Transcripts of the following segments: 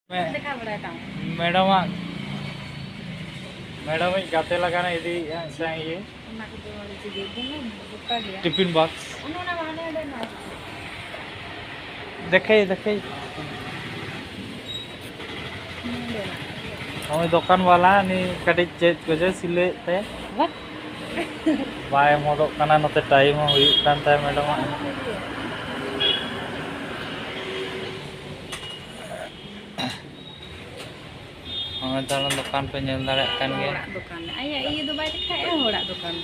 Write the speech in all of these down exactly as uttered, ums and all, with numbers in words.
ᱢᱮ- ᱫᱮᱠᱷᱟᱣ ᱵᱟᱲᱟᱭ ᱛᱟᱢ᱾ ᱢᱮᱰᱟᱢᱟᱜ, ᱢᱮᱰᱟᱢᱤᱡ ᱜᱟᱛᱮ ᱞᱟᱜᱟᱱ ᱤᱫᱤᱭᱮᱫᱼᱟ ᱢᱤᱫᱴᱟᱝ ᱤᱭᱟᱹ᱾ ᱚᱱᱟ ᱠᱚᱫᱚ ᱪᱤᱠᱟᱹᱭ ᱫᱚ ᱫᱚᱨᱠᱟᱨ ᱜᱮᱭᱟ᱾ Tiffin box. ᱚᱱᱮ ᱚᱱᱟ ᱢᱟ ᱦᱟᱱᱮ ᱚᱸᱰᱮ ᱢᱟ᱾ ᱫᱮᱠᱷᱮᱭ, ᱫᱮᱠᱷᱮᱭ᱾ ᱱᱚᱸᱰᱮ ᱢᱟ᱾ ᱱᱩᱭ ᱫᱚᱠᱟᱱ ᱵᱟᱞᱟ, ᱩᱱᱤ ᱠᱟᱹᱴᱤᱡ ᱪᱮᱫ ᱠᱚᱪᱚᱭ ᱥᱤᱞᱟᱹᱭᱮᱫ ᱛᱟᱭᱟ᱾ ᱵᱟᱦ᱾ ᱵᱟᱭ ᱮᱢᱚᱜᱚᱜ ᱠᱟᱱᱟ, ᱱᱚᱛᱮ ᱴᱟᱭᱤᱢ ᱦᱚᱸ ᱦᱩᱭᱩᱜ ᱠᱟᱱ ᱛᱟᱭᱟ ᱢᱮᱰᱟᱢᱟᱜ᱾ ᱦᱚᱸᱜᱼᱚᱭ ᱛᱟᱦᱞᱮ ᱫᱚᱠᱟᱱ ᱯᱮ ᱧᱮᱞ ᱫᱟᱲᱮᱭᱟᱜ ᱠᱟᱱ ᱜᱮᱭᱟ᱾ ᱦᱚᱲᱟᱜ ᱫᱚᱠᱟᱱ᱾ ᱟᱭᱟᱜ ᱤᱭᱟᱹ ᱫᱚ ᱵᱟᱭ ᱫᱮᱠᱷᱟᱣᱮᱫᱼᱟ, ᱦᱚᱲᱟᱜ ᱫᱚᱠᱟᱱ᱾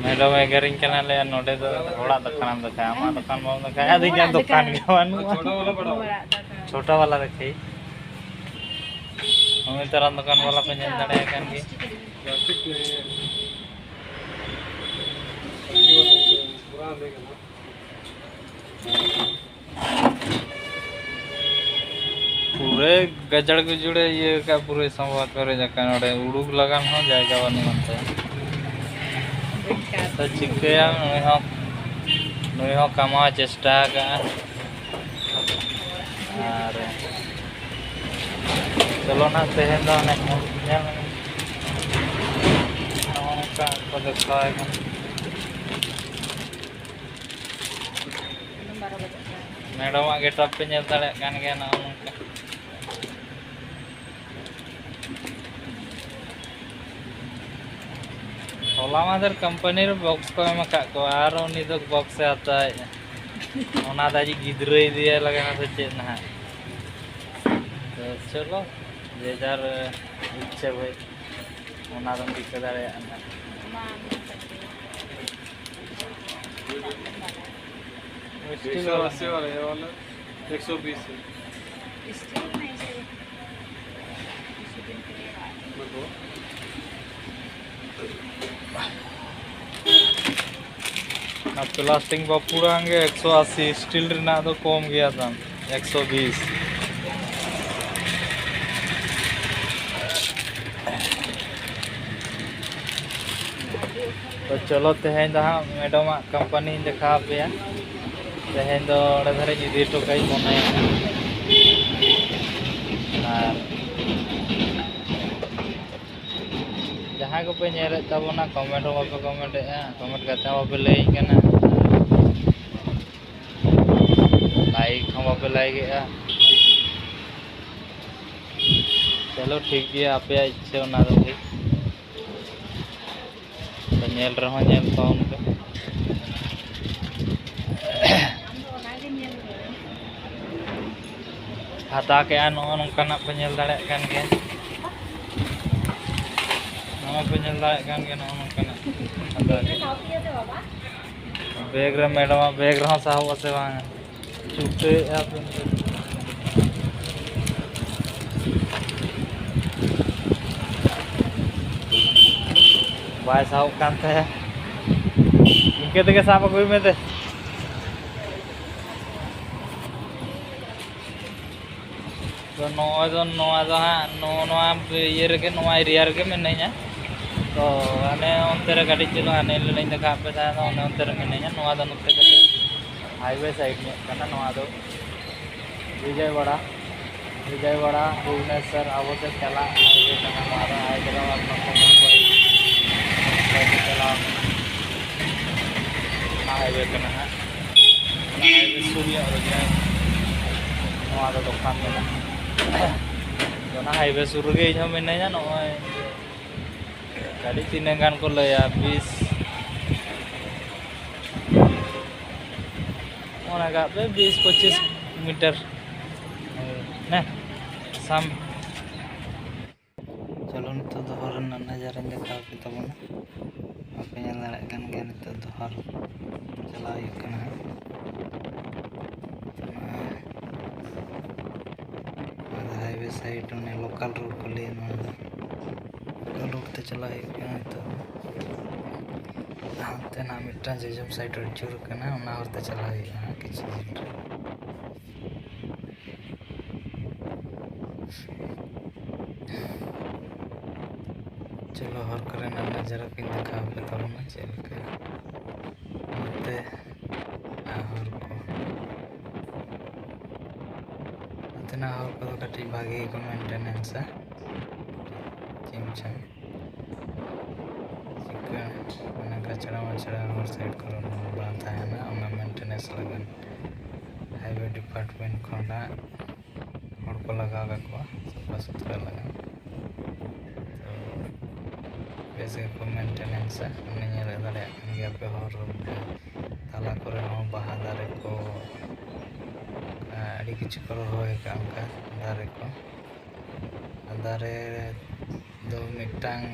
ᱢᱮᱰᱟᱢ ᱮᱜᱮᱨᱤᱧ ᱠᱟᱱᱟ, ᱞᱟᱹᱭᱟ, "ᱱᱚᱰᱮ ᱫᱚ ᱦᱚᱲᱟᱜ ᱫᱚᱠᱟᱱᱮᱢ ᱫᱮᱠᱷᱟᱣᱟ, ᱟᱢᱟᱜ ᱫᱚᱠᱟᱱ ᱵᱟᱢ ᱫᱮᱠᱷᱟᱣᱟ?" ᱟᱫᱚ ᱤᱧᱟᱹᱜ ᱦᱚᱲᱟᱜ ᱫᱚᱠᱟᱱ ᱫᱚᱠᱟᱱ᱾ ᱜᱮ ᱵᱟᱹᱱᱩᱜᱼᱟ᱾ ᱦᱚᱲᱟᱜ ᱫᱚᱠᱟᱱ᱾ ᱪᱷᱳᱴᱟ ᱵᱟᱞᱟ ᱫᱮᱠᱷᱮᱭ᱾ ᱦᱚᱸᱜᱼᱚᱭ ᱛᱟᱨᱟ ᱫᱚᱠᱟᱱ ᱵᱟᱞᱟ ᱯᱮ ᱧᱮᱞ ᱫᱟᱲᱮᱭᱟᱭ ᱠᱟᱱ ᱜᱮᱭᱟ᱾ ᱯᱩᱨᱟᱹ ᱜᱟᱡᱟᱲ ᱜᱩᱡᱩᱲᱮ ᱤᱭᱟᱹ ᱟᱠᱟᱫ, ᱯᱩᱨᱟᱹ ᱥᱟᱸᱵᱟ ᱯᱮᱨᱮᱡ ᱟᱠᱟᱱ, ᱱᱚᱰᱮ ᱩᱰᱩᱠ ᱞᱟᱜᱟᱱ ᱦᱚᱸ ᱡᱟᱭᱜᱟ ᱵᱟᱹᱱᱩᱜ ᱟᱱ ᱛᱟᱭᱟ᱾ ᱵᱮᱠᱟᱨ᱾ ᱛᱚ ᱪᱤᱠᱟᱹᱭᱟᱢ, ᱱᱩᱭ ᱦᱚᱸ, ᱱᱩᱭ ᱦᱚᱸ ᱠᱟᱢᱟᱣ ᱪᱮᱥᱴᱟ ᱟᱠᱟᱫᱼᱟ᱾ ᱟᱨ ᱪᱚᱞᱚ ᱱᱟᱜ ᱛᱮᱦᱮᱧ ᱫᱚ ᱚᱱᱮ ᱧᱮᱞ ᱢᱮ᱾ ᱱᱚᱜᱼᱚ ᱱᱚᱝᱠᱟ ᱠᱚ ᱫᱮᱠᱷᱟᱣᱟᱭ ᱠᱟᱱᱟ᱾ ᱢᱮᱰᱟᱢᱟᱜ ᱜᱮᱴᱟᱯ ᱯᱮ ᱧᱮᱞ ᱫᱟᱲᱮᱭᱟᱜ ᱠᱟᱱ ᱜᱮᱭᱟ, ᱱᱚᱜᱼᱚ ᱱᱚᱝᱠᱟ᱾ ᱦᱚᱞᱟ ᱢᱟᱫᱷᱮᱨ ᱠᱳᱢᱯᱟᱱᱤ ᱨᱮ ᱵᱚᱠᱥ ᱠᱚ ᱮᱢ ᱟᱠᱟᱫ ᱠᱚᱣᱟ, ᱟᱨ ᱩᱱᱤ ᱫᱚ ᱵᱚᱠᱥ ᱮ ᱦᱟᱛᱟᱣᱮᱫᱼᱟ᱾ ᱚᱱᱟ ᱫᱚ ᱟᱡᱤᱡ ᱜᱤᱫᱽᱨᱟᱹ ᱤᱫᱤᱭᱟᱭ ᱞᱟᱜᱟᱱᱟ ᱥᱮ ᱪᱮᱫ ᱱᱟᱦᱟᱜ? ᱛᱚ ᱪᱚᱞᱚ, ᱡᱮ ᱡᱟᱨ ᱤᱪᱪᱷᱟᱹ ᱵᱷᱟᱹᱭ, ᱚᱱᱟ ᱫᱚᱢ ᱴᱷᱤᱠᱟᱹ ᱫᱟᱲᱮᱭᱟᱜᱼᱟ ᱱᱟᱦᱟᱜ᱾ स्टील वाला है। अस्सी वाला, ये वाला एक सौ बीस है। स्टील नहीं चाहिए। ᱟᱨ ᱯᱞᱟᱥᱴᱤᱠ ᱵᱟᱯᱩᱲᱟᱝ ᱜᱮ ᱮᱠᱥᱚ ᱟᱥᱤ, ᱥᱴᱤᱞ ᱨᱮᱱᱟᱜ ᱫᱚ ᱠᱚᱢ ᱜᱮᱭᱟ ᱫᱟᱢ, ᱮᱠᱥᱚ ᱵᱤᱥ᱾ ᱛᱚ ᱪᱚᱞᱚ, ᱛᱮᱦᱮᱧ ᱫᱚ ᱦᱟᱸᱜ ᱢᱮᱰᱚᱢᱟᱜ ᱠᱳᱢᱯᱟᱱᱤᱧ ᱫᱮᱠᱷᱟᱣ ᱟᱯᱮᱭᱟ᱾ ᱛᱮᱦᱮᱧ ᱫᱚ ᱚᱸᱰᱮ ᱫᱷᱟᱨᱟᱧ ᱤᱫᱤ ᱦᱚᱴᱚ ᱠᱟᱜᱼᱟᱹᱧ ᱢᱚᱱᱮᱭᱮᱫᱼᱟ᱾ ᱟᱨ ᱡᱟᱦᱟᱸᱭ ᱠᱚᱯᱮ ᱧᱮᱞᱮᱫ ᱛᱟᱵᱚᱱᱟ, ᱠᱚᱢᱮᱱᱴ ᱦᱚᱸ ᱵᱟᱯᱮ ᱠᱚᱢᱮᱱᱴᱮᱫᱼᱟ, ᱠᱚᱢᱮᱱᱴ ᱠᱟᱛᱮ ᱦᱚᱸ ᱵᱟᱯᱮ ᱞᱟᱹᱭᱟᱹᱧ ᱠᱟᱱᱟ, ᱞᱟᱭᱤᱠ ᱦᱚᱸ ᱵᱟᱯᱮ ᱞᱟᱭᱤᱠᱮᱫᱼᱟ᱾ ᱪᱚᱞᱚ ᱴᱷᱤᱠ ᱜᱮᱭᱟ, ᱟᱯᱮᱭᱟᱜ ᱤᱪᱪᱷᱟᱹ ᱚᱱᱟ ᱫᱚ ᱴᱷᱤᱠ᱾ ᱛᱚ ᱧᱮᱞ ᱨᱮᱦᱚᱸ ᱧᱮᱞ ᱛᱟᱵᱚᱱ ᱯᱮ᱾ ᱦᱟᱛᱟᱣ ᱠᱮᱜᱼᱟ, ᱱᱚᱜᱼᱚ ᱱᱚᱝᱠᱟᱱᱟᱜ ᱯᱮ ᱧᱮᱞ ᱫᱟᱲᱮᱭᱟᱜ ᱠᱟᱱ ᱜᱮᱭᱟ᱾ ᱱᱚᱜᱼᱚᱭ ᱯᱮ ᱧᱮᱞ ᱫᱟᱲᱮᱭᱟᱜ ᱠᱟᱱ ᱜᱮᱭᱟ, ᱱᱚᱜᱼᱚ ᱱᱚᱝᱠᱟᱱᱟᱜ ᱦᱟᱛᱟᱣ ᱠᱮᱜᱼᱟ᱾ ᱵᱮᱜᱽ ᱨᱮ, ᱢᱮᱰᱟᱢᱟᱜ ᱵᱮᱜᱽ ᱨᱮᱦᱚᱸ ᱥᱟᱦᱚᱵᱚᱜᱼᱟ ᱥᱮ ᱵᱟᱝ? ᱪᱷᱩᱴᱟᱹᱣᱮᱫᱼᱟ ᱯᱮ᱾ ᱵᱟᱭ ᱥᱟᱦᱚᱵ ᱠᱟᱱ ᱛᱟᱭᱟ᱾ ᱤᱱᱠᱟᱹ ᱛᱮᱜᱮ ᱥᱟᱵ ᱟᱹᱜᱩᱭ ᱢᱮ ᱫᱮ᱾ ᱛᱚ ᱱᱚᱜᱼᱚᱭ ᱫᱚ, ᱱᱚᱣᱟ ᱫᱚ ᱦᱟᱸᱜ ᱱᱚᱜᱼᱚ ᱱᱚᱣᱟ ᱤᱭᱟᱹ ᱨᱮᱜᱮ, ᱱᱚᱣᱟ ᱮᱨᱤᱭᱟ ᱨᱮᱜᱮ ᱢᱤᱱᱟᱹᱧᱟ᱾ ᱛᱚ ᱦᱟᱱᱮ ᱚᱱᱛᱮ ᱨᱮ ᱠᱟᱹᱴᱤᱡ ᱪᱩᱞᱩᱝ, ᱦᱟᱱᱮ ᱞᱤᱧ ᱫᱮᱠᱷᱟᱣᱟᱫ ᱯᱮ ᱛᱟᱦᱮᱸ ᱫᱚ, ᱚᱱᱮ ᱚᱱᱛᱮ ᱨᱮ ᱢᱤᱱᱟᱹᱧᱟ᱾ ᱱᱚᱣᱟ ᱫᱚ ᱱᱚᱛᱮ ᱠᱟᱹᱴᱤᱡ ᱦᱟᱭᱣᱮ ᱥᱟᱭᱤᱰ ᱧᱚᱜ ᱠᱟᱱᱟ᱾ ᱱᱚᱣᱟ ᱫᱚ ᱵᱤᱡᱚᱭᱣᱟᱲᱟ, ᱵᱤᱡᱚᱭᱣᱟᱲᱟ, ᱵᱷᱩᱵᱽᱱᱮᱥᱚᱨ ᱟᱵᱚ ᱥᱮᱫ ᱪᱟᱞᱟᱜ ᱦᱟᱭᱣᱮ ᱠᱟᱱᱟ᱾ ᱱᱚᱣᱟ ᱫᱚ ᱦᱟᱭᱫᱨᱟᱵᱟᱫᱽ ᱠᱷᱚᱱ ᱵᱚᱢᱵᱟᱭ ᱪᱟᱞᱟᱣ ᱠᱟᱱᱟ᱾ ᱚᱱᱟ ᱦᱟᱭᱣᱮ ᱠᱟᱱᱟ ᱦᱟᱸᱜ᱾ ᱚᱱᱟ ᱦᱟᱭᱣᱮ ᱥᱩᱨ ᱧᱚᱜ ᱨᱮᱜᱮ ᱱᱚᱣᱟ ᱫᱚ ᱫᱚᱠᱟᱱ ᱢᱮᱱᱟᱜᱼᱟ᱾ ᱚᱱᱟ ᱦᱟᱭᱣᱮ ᱥᱩᱨ ᱨᱮᱜᱮ ᱤᱧ ᱦᱚᱸ ᱢᱤᱱᱟᱹᱧᱟ᱾ ᱱᱚᱜᱼᱚᱭ ᱜᱟᱹᱰᱤ ᱛᱤᱱᱟᱹᱜ ᱜᱟᱱ ᱠᱚ ᱞᱟᱹᱭᱟ, ᱵᱤᱥ, ᱢᱚᱱᱮ ᱠᱟᱜ ᱯᱮ ᱵᱤᱥ ᱯᱚᱸᱪᱤᱥ ᱢᱤᱴᱟᱨ᱾ ᱦᱮᱸ, ᱥᱟᱢ ᱪᱚᱞᱚ, ᱱᱤᱛᱚᱜ ᱫᱚ ᱦᱚᱨ ᱨᱮᱱᱟᱜ ᱱᱟᱡᱟᱨᱟᱧ ᱫᱮᱠᱷᱟᱣ ᱟᱯᱮ ᱛᱟᱵᱚᱱᱟ᱾ ᱵᱟᱯᱮ ᱧᱮᱞ ᱫᱟᱲᱮᱭᱟᱜ ᱠᱟᱱ ᱜᱮᱭᱟ, ᱱᱤᱛᱚᱜ ᱫᱚ ᱦᱚᱨ ᱪᱟᱞᱟᱣ ᱦᱩᱭᱩᱜ ᱠᱟᱱᱟ ᱦᱟᱸᱜ᱾ ᱱᱚᱣᱟ ᱦᱟᱭᱣᱮ ᱥᱟᱭᱤᱰ, ᱚᱱᱮ ᱞᱳᱠᱟᱞ ᱨᱳᱰ ᱠᱚ ᱞᱟᱹᱭᱟ ᱱᱚᱣᱟ ᱫᱚ᱾ ᱞᱳᱠᱟᱞ ᱨᱳᱰ ᱛᱮ ᱪᱟᱞᱟᱣ ᱦᱩᱭᱩᱜ ᱠᱟᱱᱟ ᱱᱤᱛᱚᱜ ᱫᱚ᱾ ᱦᱟᱱᱛᱮ ᱱᱟᱜ ᱢᱤᱫᱴᱟᱝ ᱡᱚᱡᱚᱢ ᱥᱟᱭᱤᱰ ᱨᱮ ᱟᱹᱪᱩᱨ ᱠᱟᱱᱟ, ᱚᱱᱟ ᱦᱚᱨ ᱛᱮ ᱪᱟᱞᱟᱣ ᱦᱩᱭᱩᱜᱼᱟ ᱦᱟᱸᱜ ᱠᱤᱪᱷᱩ ᱫᱤᱱ ᱨᱮ᱾ ᱪᱚᱞᱚ, ᱦᱚᱨ ᱠᱚᱨᱮᱱᱟᱜ ᱱᱟᱡᱟᱨᱟ ᱠᱚᱧ ᱫᱮᱠᱷᱟᱣ ᱟᱯᱮ ᱛᱟᱵᱚᱱᱟ, ᱪᱮᱫ ᱞᱮᱠᱟ ᱱᱚᱛᱮ ᱟᱨ ᱦᱚᱨ ᱠᱚ᱾ ᱚᱱᱟ ᱦᱚᱨ ᱠᱚᱫᱚ ᱠᱟᱹᱴᱤᱡ ᱵᱷᱟᱜᱮ ᱜᱮᱠᱚ ᱢᱮᱱᱴᱮᱱᱮᱱᱥᱟ᱾ ᱪᱤᱢ ᱪᱟᱢ ᱪᱤᱠᱟᱹ ᱚᱱᱟ ᱠᱟᱪᱲᱟ ᱢᱟᱪᱲᱟ ᱦᱚᱨ ᱥᱟᱭᱤᱰ ᱠᱚᱨᱮ ᱵᱟᱝ ᱛᱟᱦᱮᱱᱟ, ᱚᱱᱟ ᱢᱮᱱᱴᱮᱱᱮᱱᱥ ᱞᱟᱹᱜᱤᱫ ᱦᱟᱭᱣᱮ ᱰᱤᱯᱟᱨᱴᱢᱮᱱᱴ ᱠᱷᱚᱱᱟᱜ ᱦᱚᱲ ᱠᱚ ᱞᱟᱜᱟᱣ ᱠᱟᱠᱚᱣᱟ ᱥᱟᱯᱷᱟ ᱥᱩᱛᱨᱟᱹ ᱞᱟᱹᱜᱤᱫ᱾ ᱛᱚ ᱵᱮᱥ ᱜᱮᱠᱚ ᱢᱮᱱᱴᱮᱱᱮᱱᱥᱟ, ᱚᱱᱮ ᱧᱮᱞ ᱫᱟᱲᱮᱭᱟᱜ ᱠᱟᱱ ᱜᱮᱭᱟ ᱯᱮ ᱦᱚᱨ ᱛᱟᱞᱟ ᱠᱚᱨᱮ ᱦᱚᱸ ᱵᱟᱦᱟ ᱫᱟᱨᱮ ᱠᱚ, ᱟᱹᱰᱤ ᱠᱤᱪᱷᱩ ᱠᱚ ᱨᱚᱦᱚᱭ ᱟᱠᱟᱫ ᱚᱱᱠᱟ ᱫᱟᱨᱮ ᱠᱚ᱾ ᱟᱨ ᱫᱟᱨᱮ ᱫᱚ ᱢᱤᱫᱴᱟᱝ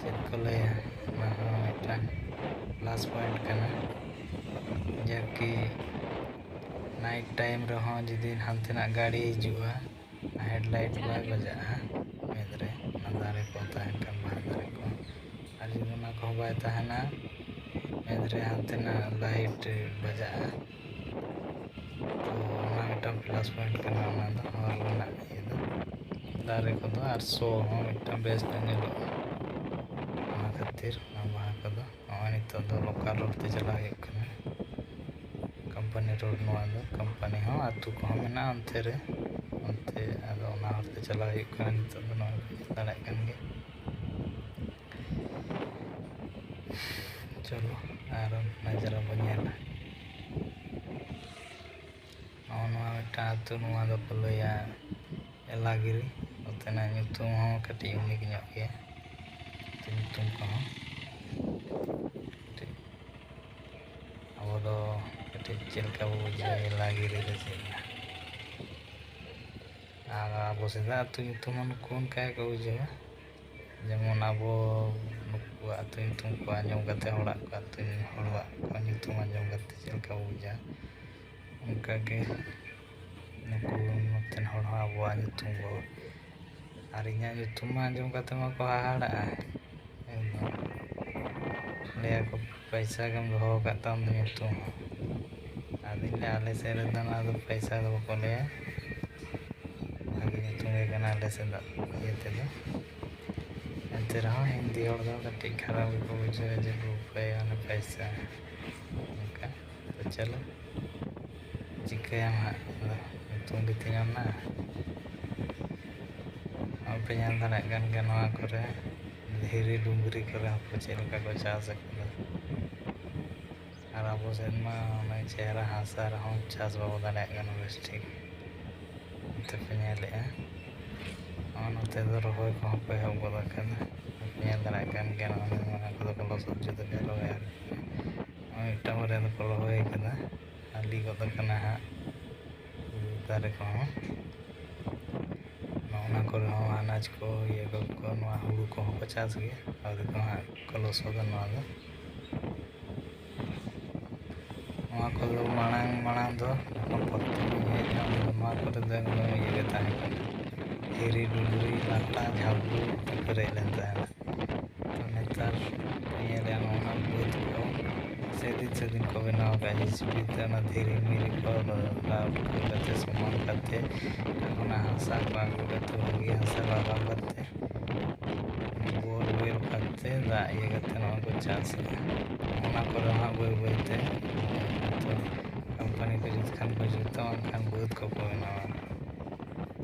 ᱪᱮᱫ ᱠᱚ ᱞᱟᱹᱭᱟ, ᱚᱱᱟ ᱦᱚᱸ ᱢᱤᱫᱴᱟᱝ ᱯᱞᱟᱥ ᱯᱚᱭᱮᱱᱴ ᱠᱟᱱᱟ, ᱡᱟᱠᱤ ᱱᱟᱭᱤᱴ ᱴᱟᱭᱤᱢ ᱨᱮᱦᱚᱸ ᱡᱩᱫᱤ ᱦᱟᱱᱛᱮᱱᱟᱜ ᱜᱟᱹᱰᱤ ᱦᱤᱡᱩᱜᱼᱟ, ᱦᱮᱰᱞᱟᱭᱤᱴ ᱵᱟᱭ ᱵᱟᱡᱟᱜᱼᱟ ᱢᱮᱫ ᱨᱮ, ᱚᱱᱟ ᱫᱟᱨᱮ ᱠᱚ ᱛᱟᱦᱮᱱ ᱠᱷᱟᱱ, ᱵᱟᱦᱟ ᱫᱟᱨᱮ ᱠᱚ᱾ ᱟᱨ ᱡᱩᱫᱤ ᱚᱱᱟ ᱠᱚᱦᱚᱸ ᱵᱟᱭ ᱛᱟᱦᱮᱱᱟ, ᱢᱮᱫ ᱨᱮ ᱦᱟᱱᱛᱮᱱᱟᱜ ᱞᱟᱭᱤᱴ ᱵᱟᱡᱟᱜᱼᱟ᱾ ᱛᱚ ᱚᱱᱟ ᱢᱤᱫᱴᱟᱝ ᱯᱞᱟᱥ ᱯᱚᱭᱮᱱᱴ ᱠᱟᱱᱟ, ᱚᱱᱟ ᱫᱚ ᱦᱚᱨ ᱨᱮᱱᱟᱜ ᱤᱭᱟᱹ ᱫᱚ᱾ ᱫᱟᱨᱮ ᱠᱚᱫᱚ ᱟᱨ ᱥᱚ ᱦᱚᱸ ᱢᱤᱫᱴᱟᱝ ᱵᱮᱥ ᱧᱚᱜ ᱧᱮᱞᱚᱜᱼᱟ᱾ ᱚᱱᱟ ᱠᱷᱟᱹᱛᱤᱨ ᱚᱱᱟ ᱵᱟᱦᱟ ᱠᱚᱫᱚ ᱱᱚᱜᱼᱚᱭ ᱱᱤᱛᱚᱜ ᱫᱚ ᱞᱳᱠᱟᱞ ᱨᱳᱰ ᱛᱮ ᱪᱟᱞᱟᱣ ᱦᱩᱭᱩᱜ ᱠᱟᱱᱟ᱾ ᱠᱳᱢᱯᱟᱱᱤ ᱨᱳᱰ ᱱᱚᱣᱟ ᱫᱚ, ᱠᱳᱢᱯᱟᱱᱤ ᱦᱚᱸ ᱟᱹᱛᱩ ᱠᱚᱦᱚᱸ ᱢᱮᱱᱟᱜᱼᱟ ᱚᱱᱛᱮ ᱨᱮ, ᱚᱱᱛᱮ ᱟᱫᱚ ᱚᱱᱟ ᱦᱚᱨ ᱛᱮ ᱪᱟᱞᱟᱣ ᱦᱩᱭᱩᱜ ᱠᱟᱱᱟ ᱱᱤᱛᱚᱜ ᱫᱚ, ᱱᱚᱣᱟ ᱯᱮ ᱧᱮᱞ ᱫᱟᱲᱮᱭᱟᱜ ᱠᱟᱱ ᱜᱮᱭᱟ᱾ ᱪᱚᱞᱚ ᱟᱨ ᱱᱟᱡᱟᱨᱟ ᱵᱚᱱ ᱧᱮᱞᱟ᱾ ᱱᱚᱜᱼᱚ ᱱᱚᱣᱟ ᱢᱤᱫᱴᱟᱝ ᱟᱹᱛᱩ, ᱱᱚᱣᱟ ᱫᱚᱠᱚ ᱞᱟᱹᱭᱟ ᱮᱞᱟᱜᱤᱨᱤ᱾ ᱱᱚᱛᱮᱱᱟᱜ ᱧᱩᱛᱩᱢ ᱦᱚᱸ ᱠᱟᱹᱴᱤᱡ ᱤᱭᱩᱱᱤᱠ ᱧᱚᱜ ᱜᱮᱭᱟ, ᱟᱹᱛᱩ ᱧᱩᱛᱩᱢ ᱠᱚᱦᱚᱸ ᱠᱟᱹᱴᱤᱡ᱾ ᱟᱵᱚ ᱫᱚ ᱠᱟᱹᱴᱤᱡ ᱪᱮᱫ ᱞᱮᱠᱟ ᱵᱚ ᱵᱩᱡᱷᱟᱹᱣᱟ ᱮᱞᱟᱜᱤᱨᱤ ᱫᱚ ᱪᱮᱫ ᱠᱟᱱᱟ? ᱟᱨ ᱟᱵᱚ ᱥᱮᱫᱟᱜ ᱟᱹᱛᱩ ᱧᱩᱛᱩᱢ ᱦᱚᱸ ᱱᱩᱠᱩ ᱚᱱᱠᱟ ᱜᱮᱠᱚ ᱵᱩᱡᱷᱟᱹᱣᱟ᱾ ᱡᱮᱢᱚᱱ ᱟᱵᱚ ᱱᱩᱠᱩᱣᱟᱜ ᱟᱹᱛᱩ ᱧᱩᱛᱩᱢ ᱠᱚ ᱟᱸᱡᱚᱢ ᱠᱟᱛᱮ, ᱦᱚᱲᱟᱜ ᱠᱚ ᱟᱹᱛᱩ, ᱦᱚᱲᱟᱜ ᱠᱚ ᱧᱩᱛᱩᱢ ᱟᱸᱡᱚᱢ ᱠᱟᱛᱮ ᱪᱮᱫ ᱞᱮᱠᱟ ᱵᱚ ᱵᱩᱡᱟ, ᱚᱱᱠᱟᱜᱮ ᱱᱩᱠᱩ ᱱᱚᱛᱮᱱ ᱦᱚᱲ ᱦᱚᱸ ᱟᱵᱚᱣᱟᱜ ᱧᱩᱛᱩᱢ ᱠᱚ᱾ ᱟᱨ ᱤᱧᱟᱹᱜ ᱧᱩᱛᱩᱢ ᱢᱟ ᱟᱸᱡᱚᱢ ᱠᱟᱛᱮ ᱢᱟᱠᱚ ᱦᱟᱦᱟᱲᱟᱜᱼᱟ ᱮᱠᱫᱚᱢ᱾ ᱞᱟᱹᱭᱟᱠᱚ, "ᱯᱚᱭᱥᱟ ᱜᱮᱢ ᱫᱚᱦᱚ ᱟᱠᱟᱫ ᱛᱟᱢ ᱫᱚ ᱧᱩᱛᱩᱢ ᱦᱚᱸ?" ᱟᱫᱚᱧ ᱞᱟᱹᱭᱟ, "ᱟᱞᱮ ᱥᱮᱫ ᱨᱮᱫᱚ ᱱᱚᱣᱟ ᱫᱚ ᱯᱚᱭᱥᱟ ᱫᱚ ᱵᱟᱠᱚ ᱞᱟᱹᱭᱟ, ᱵᱷᱟᱜᱮ ᱧᱩᱛᱩᱢ ᱜᱮ ᱠᱟᱱᱟ ᱟᱞᱮ ᱥᱮᱫᱟᱜ ᱤᱭᱟᱹ ᱛᱮᱫᱚ᱾" ᱮᱱᱛᱮ ᱨᱮᱦᱚᱸ ᱦᱤᱱᱫᱤ ᱦᱚᱲ ᱫᱚ ᱠᱟᱹᱴᱤᱡ ᱠᱷᱟᱨᱟᱯ ᱜᱮᱠᱚ ᱵᱩᱡᱷᱟᱹᱣᱟ ᱡᱮ ᱨᱩᱯᱮ, ᱢᱟᱱᱮ ᱯᱚᱭᱥᱟ, ᱚᱱᱠᱟ᱾ ᱛᱚ ᱪᱚᱞᱚ, ᱪᱤᱠᱟᱹᱭᱟᱢ ᱦᱟᱸᱜ, ᱟᱫᱚ ᱛᱩᱝᱜᱤ ᱛᱤᱧᱟᱹ ᱚᱱᱟ᱾ ᱟᱯᱮ ᱧᱮᱞ ᱫᱟᱲᱮᱭᱟᱜ ᱠᱟᱱ ᱜᱮᱭᱟ ᱱᱚᱣᱟ ᱠᱚᱨᱮ ᱫᱷᱤᱨᱤ ᱰᱩᱝᱨᱤ ᱠᱚᱨᱮ ᱦᱚᱸᱠᱚ ᱪᱮᱫ ᱞᱮᱠᱟ ᱠᱚ ᱪᱟᱥ ᱟᱠᱟᱫᱟ᱾ ᱟᱨ ᱟᱵᱚ ᱥᱮᱫ ᱢᱟ ᱩᱱᱟᱹᱜ ᱪᱮᱦᱨᱟ ᱦᱟᱥᱟ ᱨᱮᱦᱚᱸ ᱪᱟᱥ ᱵᱟᱵᱚ ᱫᱟᱲᱮᱭᱟᱜ ᱠᱟᱱᱟ ᱵᱮᱥ ᱴᱷᱤᱠ᱾ ᱱᱚᱛᱮ ᱯᱮ ᱧᱮᱞᱮᱫᱼᱟ, ᱱᱚᱜᱼᱚ ᱱᱚᱛᱮ ᱫᱚ ᱨᱚᱦᱚᱭ ᱠᱚᱦᱚᱸ ᱠᱚ ᱮᱦᱚᱵ ᱜᱚᱫ ᱟᱠᱟᱫᱟ᱾ ᱧᱮᱞ ᱫᱟᱲᱮᱭᱟᱜ ᱠᱟᱱ ᱜᱮᱭᱟ, ᱱᱚᱜᱼᱚ ᱱᱚᱣᱟ ᱠᱚᱫᱚ ᱠᱚ ᱞᱚᱥᱚᱫ ᱡᱩᱛ ᱟᱠᱟᱫ, ᱨᱚᱦᱚᱭ ᱟᱨ ᱱᱚᱜᱼᱚᱭ ᱢᱤᱫᱴᱟᱝ ᱵᱟᱨᱭᱟ ᱫᱚᱠᱚ ᱨᱚᱦᱚᱭ ᱟᱠᱟᱫᱟ᱾ ᱦᱟᱹᱞᱤ ᱜᱚᱫ ᱟᱠᱟᱱᱟ ᱦᱟᱸᱜ ᱫᱟᱨᱮ ᱠᱚᱦᱚᱸ᱾ ᱱᱚᱜᱼᱚ ᱱᱚᱣᱟ ᱠᱚᱨᱮ ᱦᱚᱸ ᱟᱱᱟᱡᱽ ᱠᱚ, ᱤᱭᱟᱹ ᱠᱚ, ᱱᱚᱣᱟ ᱦᱩᱲᱩ ᱠᱚᱦᱚᱸ ᱠᱚ ᱪᱟᱥ ᱜᱮᱭᱟ᱾ ᱟᱹᱣᱨᱤ ᱠᱚ ᱦᱟᱸᱜ ᱠᱚ ᱞᱚᱥᱚᱫᱟ ᱱᱚᱣᱟ ᱫᱚ᱾ ᱱᱚᱣᱟ ᱠᱚᱫᱚ ᱢᱟᱲᱟᱝ, ᱢᱟᱲᱟᱝ ᱫᱚ ᱡᱚᱠᱷᱚᱱ ᱯᱨᱚᱛᱷᱚᱢ ᱤᱧ ᱦᱮᱡ ᱮᱱᱟ, ᱩᱱ ᱫᱚ ᱱᱚᱣᱟ ᱠᱚᱨᱮ ᱫᱚ ᱮᱠᱫᱚᱢ ᱤᱭᱟᱹ ᱜᱮ ᱛᱟᱦᱮᱸ ᱠᱟᱱᱟ, ᱫᱷᱤᱨᱤ ᱰᱩᱝᱨᱤ, ᱞᱟᱴᱟ, ᱡᱷᱟᱹᱣᱞᱤ ᱛᱮ ᱯᱮᱨᱮᱡ ᱞᱮᱱ ᱛᱟᱦᱮᱱᱟ᱾ ᱛᱚ ᱱᱮᱛᱟᱨ ᱧᱮᱞᱮᱜᱼᱟ, ᱱᱚᱜᱼᱚ ᱱᱚᱣᱟ ᱵᱟᱹᱫᱽ ᱠᱚ ᱥᱮᱫᱤᱱ ᱥᱮᱫᱤᱱ ᱠᱚ ᱵᱮᱱᱟᱣ ᱠᱟᱜᱼᱟ, ᱡᱮ ᱥᱤ ᱵᱤ ᱛᱮ ᱚᱱᱟ ᱫᱷᱤᱨᱤ ᱢᱤᱨᱤ ᱠᱚ ᱫᱟᱵ ᱠᱟᱛᱮ, ᱥᱚᱢᱟᱱ ᱠᱟᱛᱮ, ᱚᱱᱟ ᱦᱟᱥᱟ ᱠᱚ ᱟᱹᱜᱩ ᱠᱟᱛᱮ, ᱵᱷᱟᱹᱜᱤ ᱦᱟᱥᱟ ᱞᱟᱜᱟᱣ ᱠᱟᱛᱮ, ᱵᱳᱨ ᱣᱮᱞ ᱠᱟᱛᱮ, ᱫᱟᱜ ᱤᱭᱟᱹ ᱠᱟᱛᱮ ᱱᱚᱣᱟ ᱠᱚ ᱪᱟᱥᱮᱜᱼᱟ᱾ ᱚᱱᱟ ᱠᱚᱨᱮ ᱦᱚᱸ ᱵᱟᱹᱭ ᱵᱟᱹᱭ ᱛᱮ ᱦᱚᱭᱛᱳ ᱠᱳᱢᱯᱟᱱᱤ ᱠᱚ ᱡᱩᱛ ᱠᱷᱟᱱ ᱠᱚ ᱡᱩᱛᱟ, ᱵᱟᱝᱠᱷᱟᱱ ᱵᱟᱹᱫᱽ ᱠᱚᱠᱚ ᱵᱮᱱᱟᱣᱟ᱾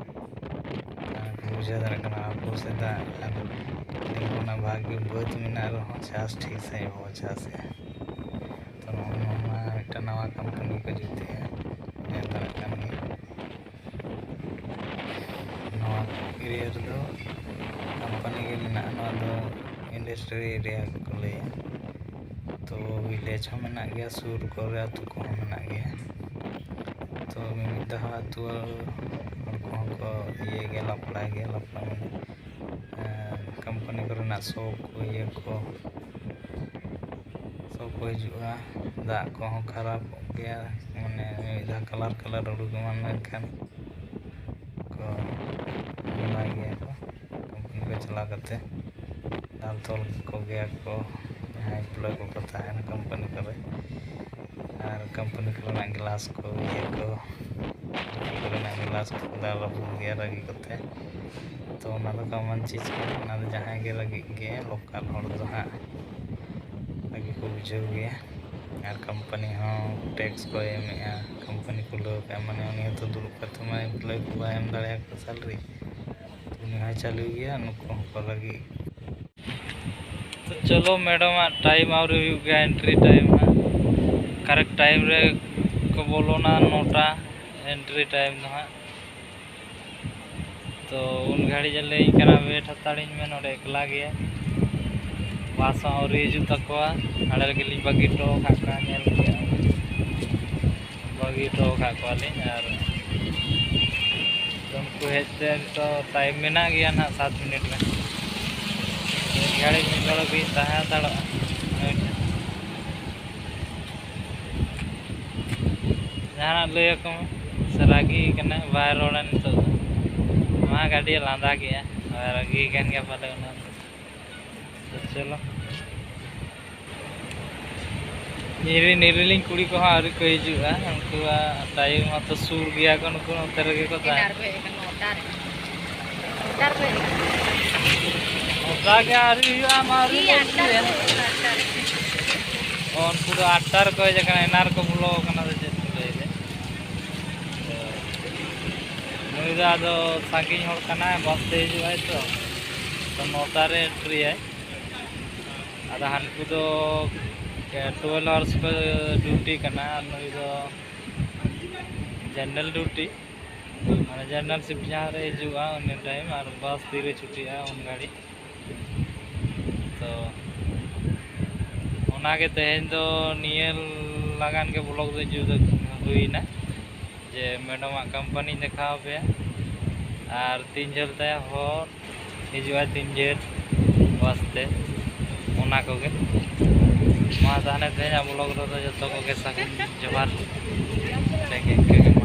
ᱟᱨ ᱵᱩᱡᱷᱟᱹᱣ ᱫᱟᱲᱮᱭᱟᱜ ᱠᱟᱱᱟ, ᱟᱵᱚ ᱥᱮᱫᱟᱜ ᱟᱨ ᱚᱱᱟ ᱵᱷᱟᱜᱮ ᱵᱟᱹᱫᱽ ᱢᱮᱱᱟᱜ ᱨᱮᱦᱚᱸ ᱪᱟᱥ ᱴᱷᱤᱠ ᱥᱟᱺᱦᱤᱡ ᱵᱟᱵᱚ ᱪᱟᱥᱮᱜᱼᱟ᱾ ᱛᱚ ᱱᱚᱜᱼᱚ ᱱᱚᱣᱟ ᱢᱤᱫᱴᱟᱝ ᱱᱟᱣᱟ ᱠᱳᱢᱯᱟᱱᱤ ᱠᱚ ᱡᱩᱛᱮᱜᱼᱟ, ᱧᱮᱞ ᱫᱟᱲᱮᱭᱟᱜ ᱠᱟᱱ ᱜᱮᱭᱟ᱾ ᱱᱚᱣᱟ ᱮᱨᱤᱭᱟ ᱨᱮᱫᱚ ᱠᱳᱢᱯᱟᱱᱤ ᱜᱮ ᱢᱮᱱᱟᱜᱼᱟ᱾ ᱱᱚᱣᱟ ᱫᱚ ᱤᱱᱰᱟᱥᱴᱨᱤ ᱮᱨᱤᱭᱟ ᱠᱚ ᱞᱟᱹᱭᱟ᱾ ᱛᱚ ᱵᱷᱤᱞᱮᱡᱽ ᱦᱚᱸ ᱢᱮᱱᱟᱜ ᱜᱮᱭᱟ, ᱥᱩᱨ ᱠᱚᱨᱮ ᱟᱹᱛᱩ ᱠᱚᱦᱚᱸ ᱢᱮᱱᱟᱜ ᱜᱮᱭᱟ᱾ ᱛᱚ ᱢᱤᱢᱤᱫ ᱫᱷᱟᱣ ᱟᱹᱛᱩ ᱦᱚᱲ ᱠᱚᱦᱚᱸ ᱠᱚ ᱤᱭᱟᱹᱭ ᱜᱮᱭᱟ, ᱞᱟᱯᱲᱟᱭ ᱜᱮᱭᱟ, ᱞᱟᱯᱲᱟ ᱢᱟᱱᱮ ᱠᱳᱢᱯᱟᱱᱤ ᱠᱚᱨᱮᱱᱟᱜ ᱥᱚ ᱠᱚ, ᱤᱭᱟᱹ ᱠᱚ, ᱥᱚ ᱠᱚ ᱦᱤᱡᱩᱜᱼᱟ᱾ ᱫᱟᱜ ᱠᱚᱦᱚᱸ ᱠᱷᱟᱨᱟᱯᱚᱜ ᱜᱮᱭᱟ, ᱢᱟᱱᱮ ᱢᱤᱫ ᱫᱷᱟᱣ ᱠᱟᱞᱟᱨ ᱠᱟᱞᱟᱨ ᱩᱰᱩᱠ ᱮᱢᱟᱱ ᱞᱮᱱᱠᱷᱟᱱ ᱠᱚ ᱮᱢᱟᱭ ᱜᱮᱭᱟ ᱠᱚ᱾ ᱠᱳᱢᱯᱟᱱᱤ ᱠᱚ ᱪᱟᱞᱟᱣ ᱠᱟᱛᱮ ᱫᱟᱞ ᱛᱚᱞ ᱠᱚᱜᱮᱭᱟ ᱠᱚ ᱡᱟᱦᱟᱸᱭ ᱮᱢᱯᱞᱚᱭ ᱠᱚᱠᱚ ᱛᱟᱦᱮᱱᱟ ᱠᱳᱢᱯᱟᱱᱤ ᱠᱚᱨᱮ᱾ ᱟᱨ ᱠᱳᱢᱯᱟᱱᱤ ᱠᱚᱨᱮᱱᱟᱜ ᱜᱞᱟᱥ ᱠᱚ, ᱤᱭᱟᱹ ᱠᱚ, ᱠᱳᱢᱯᱟᱱᱤ ᱠᱚᱨᱮᱱᱟᱜ ᱜᱞᱟᱥ ᱠᱚ ᱫᱟᱞ ᱨᱟᱹᱯᱩᱫ ᱜᱮᱭᱟ ᱨᱟᱹᱜᱤ ᱠᱚᱛᱮ᱾ ᱛᱚ ᱚᱱᱟ ᱫᱚ ᱠᱚᱢᱚᱱ ᱪᱤᱡᱽ ᱠᱟᱱᱟ, ᱚᱱᱟ ᱫᱚ ᱡᱟᱦᱟᱸᱭ ᱜᱮ ᱨᱟᱹᱜᱤᱜ ᱜᱮ, ᱞᱳᱠᱟᱞ ᱦᱚᱲ ᱫᱚ ᱦᱟᱸᱜ ᱨᱟᱹᱜᱤ ᱠᱚ ᱵᱩᱡᱷᱟᱹᱣ ᱜᱮᱭᱟ᱾ ᱟᱨ ᱠᱳᱢᱯᱟᱱᱤ ᱦᱚᱸ ᱴᱮᱠᱥ ᱠᱚ ᱮᱢᱮᱜᱼᱟ, ᱠᱳᱢᱯᱟᱱᱤ ᱠᱷᱩᱞᱟᱹᱣ ᱠᱟᱜᱼᱟ, ᱢᱟᱱᱮ ᱩᱱᱤ ᱦᱚᱸᱛᱚ ᱫᱩᱲᱩᱵ ᱠᱟᱛᱮ ᱢᱟ ᱮᱢᱯᱞᱚᱭ ᱠᱚ ᱵᱟᱭ ᱮᱢ ᱫᱟᱲᱮᱭᱟᱠᱚᱣᱟ ᱥᱮᱞᱨᱤ, ᱩᱱᱤ ᱦᱚᱸᱭ ᱪᱟᱹᱞᱩᱭ ᱜᱮᱭᱟ, ᱱᱩᱠᱩ ᱦᱚᱸᱠᱚ ᱞᱟᱹᱜᱤᱫ᱾ ᱛᱚ ᱪᱚᱞᱚ, ᱢᱮᱰᱟᱢᱟᱜ ᱴᱟᱭᱤᱢ ᱟᱹᱣᱨᱤ ᱦᱩᱭᱩᱜ ᱜᱮᱭᱟ, ᱮᱱᱴᱨᱤ ᱴᱟᱭᱤᱢ ᱦᱟᱸᱜ᱾ ᱠᱟᱨᱮᱠᱴ ᱴᱟᱭᱤᱢ ᱨᱮ ᱠᱚ ᱵᱚᱞᱚᱱᱟ, ᱱᱚᱴᱟ ᱮᱱᱴᱨᱤ ᱴᱟᱭᱤᱢ ᱫᱚ ᱦᱟᱸᱜ᱾ ᱛᱚ ᱩᱱ ᱜᱷᱟᱹᱲᱤᱡ ᱮ ᱞᱟᱹᱭ ᱠᱟᱱᱟ, "ᱣᱮᱴ ᱦᱟᱛᱟᱲᱤᱧ ᱢᱮ, ᱱᱚᱰᱮ ᱮᱠᱞᱟ ᱜᱮᱭᱟ, ᱵᱟᱥ ᱦᱚᱸ ᱟᱹᱣᱨᱤ ᱦᱤᱡᱩᱜ ᱛᱟᱠᱚᱣᱟ, ᱟᱲᱮ ᱨᱮᱜᱮ ᱞᱤᱧ ᱵᱟᱹᱜᱤ ᱦᱚᱴᱚ ᱟᱠᱟᱫ ᱠᱚᱣᱟ, ᱧᱮᱞ ᱠᱮᱜᱼᱟ, ᱵᱟᱹᱜᱤ ᱦᱚᱴᱚ ᱟᱠᱟᱫ ᱠᱚᱣᱟᱞᱤᱧ᱾ ᱟᱨ ᱩᱱᱠᱩ ᱦᱮᱡ ᱛᱮ ᱱᱤᱛᱚᱜ ᱴᱟᱭᱤᱢ ᱢᱮᱱᱟᱜ ᱜᱮᱭᱟ ᱱᱟᱦᱟᱜ, ᱥᱟᱛ ᱢᱤᱱᱤᱴ ᱜᱟᱱ, ᱢᱤᱫ ᱜᱷᱟᱹᱲᱤᱡ ᱢᱤᱫ ᱜᱷᱟᱹᱲᱤᱡ ᱵᱤᱱ ᱛᱟᱦᱮᱸ ᱦᱟᱛᱟᱲᱚᱜᱼᱟ, ᱦᱳᱭ ᱥᱮ?" ᱡᱟᱦᱟᱱᱟᱜ ᱞᱟᱹᱭ ᱟᱠᱚ ᱢᱮ, ᱥᱮ ᱨᱟᱹᱜᱤ ᱠᱟᱱᱟᱭ, ᱵᱟᱭ ᱨᱚᱲᱟ ᱱᱤᱛᱚᱜ ᱫᱚ᱾ ᱢᱟ ᱜᱟᱹᱰᱤ ᱞᱟᱸᱫᱟ ᱠᱮᱜᱼᱟ, ᱵᱟᱭ ᱨᱟᱹᱜᱤ ᱠᱟᱱ ᱜᱮᱭᱟ ᱯᱟᱞᱮ ᱩᱱᱟᱹᱜ ᱫᱚ᱾ ᱛᱚ ᱪᱚᱞᱚ, ᱱᱤᱨᱤ ᱱᱤᱨᱤᱞᱤᱧ ᱠᱩᱲᱤ ᱠᱚᱦᱚᱸ ᱟᱹᱣᱨᱤ ᱠᱚ ᱦᱤᱡᱩᱜᱼᱟ, ᱩᱱᱠᱩᱣᱟᱜ ᱴᱟᱭᱤᱢ ᱢᱟᱛᱚ ᱥᱩᱨ ᱜᱮᱭᱟ ᱠᱚ, ᱱᱩᱠᱩ ᱱᱚᱛᱮ ᱨᱮᱜᱮ ᱠᱚ ᱛᱟᱦᱮᱸ᱾ ᱮᱱᱟᱱ ᱨᱮᱠᱚ ᱦᱮᱡ ᱟᱠᱟᱱᱟ, ᱱᱚᱴᱟ ᱨᱮ᱾ ᱱᱚᱴᱟ ᱨᱮᱠᱚ ᱦᱮᱡ ᱟᱠᱟᱱᱟ᱾ ᱱᱚᱴᱟ ᱜᱮ ᱟᱹᱣᱨᱤ ᱦᱩᱭᱩᱜᱼᱟ, ᱟᱢ ᱟᱹᱣᱨᱤ ᱤᱭᱟᱹ, ᱟᱴᱴᱟ ᱨᱮᱠᱚ ᱦᱮᱡ ᱟᱠᱟᱱᱟ, ᱟᱴᱴᱟ ᱨᱮ᱾ ᱚ, ᱩᱱᱠᱩ ᱫᱚ ᱟᱴᱴᱟ ᱨᱮᱠᱚ ᱦᱮᱡ ᱟᱠᱟᱱᱟ, ᱮᱱᱟᱱ ᱨᱮᱠᱚ ᱵᱚᱞᱚ ᱟᱠᱟᱱᱟ ᱥᱮ ᱪᱮᱫ ᱠᱚ ᱞᱟᱹᱭ ᱫᱟ? ᱱᱩᱭ ᱫᱚ ᱟᱫᱚ ᱥᱟᱺᱜᱤᱧ ᱦᱚᱲ ᱠᱟᱱᱟᱭ, ᱵᱟᱥ ᱛᱮ ᱦᱤᱡᱩᱜ ᱟᱭ ᱛᱚ, ᱛᱚ ᱱᱚᱴᱟ ᱨᱮ ᱮᱱᱴᱨᱤᱭᱟᱭ᱾ ᱟᱫᱚ ᱦᱟᱱᱠᱩ ᱫᱚ ᱴᱩᱭᱮᱞᱵᱷ ᱟᱣᱟᱨᱥ ᱠᱚ ᱰᱤᱭᱩᱴᱤ ᱠᱟᱱᱟ, ᱟᱨ ᱱᱩᱭ ᱫᱚ ᱡᱮᱱᱟᱨᱮᱞ ᱰᱤᱭᱩᱴᱤ, ᱢᱟᱱᱮ ᱡᱮᱱᱟᱨᱮᱞ ᱥᱤᱯᱴ ᱡᱟᱦᱟᱸ ᱨᱮ ᱦᱤᱡᱩᱜᱼᱟ ᱩᱱᱤ ᱴᱟᱭᱤᱢ, ᱟᱨ ᱵᱟᱥ ᱛᱤᱨᱮ ᱪᱷᱩᱴᱤᱜᱼᱟ ᱩᱱ ᱜᱷᱟᱹᱲᱤᱡ᱾ ᱛᱚ ᱚᱱᱟᱜᱮ ᱛᱮᱦᱮᱧ ᱫᱚ ᱱᱤᱭᱟᱹ ᱞᱟᱜᱟᱱ ᱜᱮ ᱵᱞᱚᱜ ᱫᱚ ᱡᱩᱛ ᱦᱩᱭᱱᱟ, ᱡᱮ ᱢᱮᱰᱟᱢᱟᱜ ᱠᱳᱢᱯᱟᱱᱤᱧ ᱫᱮᱠᱷᱟᱣ ᱟᱯᱮᱭᱟ ᱟᱨ ᱛᱤᱱ ᱡᱷᱟᱹᱞ ᱛᱟᱭᱟ ᱦᱚᱨ, ᱦᱤᱡᱩᱜᱼᱟ ᱛᱤᱱ ᱡᱷᱟᱹᱞ ᱵᱟᱥ ᱛᱮ, ᱚᱱᱟ ᱠᱚᱜᱮ᱾ ᱢᱟ ᱛᱟᱦᱚᱞᱮ ᱛᱮᱦᱮᱧᱟᱜ ᱵᱞᱚᱜ ᱨᱮᱫᱚ ᱡᱚᱛᱚ ᱠᱚᱜᱮ ᱥᱟᱹᱜᱩᱱ ᱡᱚᱦᱟᱨ᱾ ᱴᱷᱤᱠ ᱤᱱᱠᱟᱹ ᱜᱮ᱾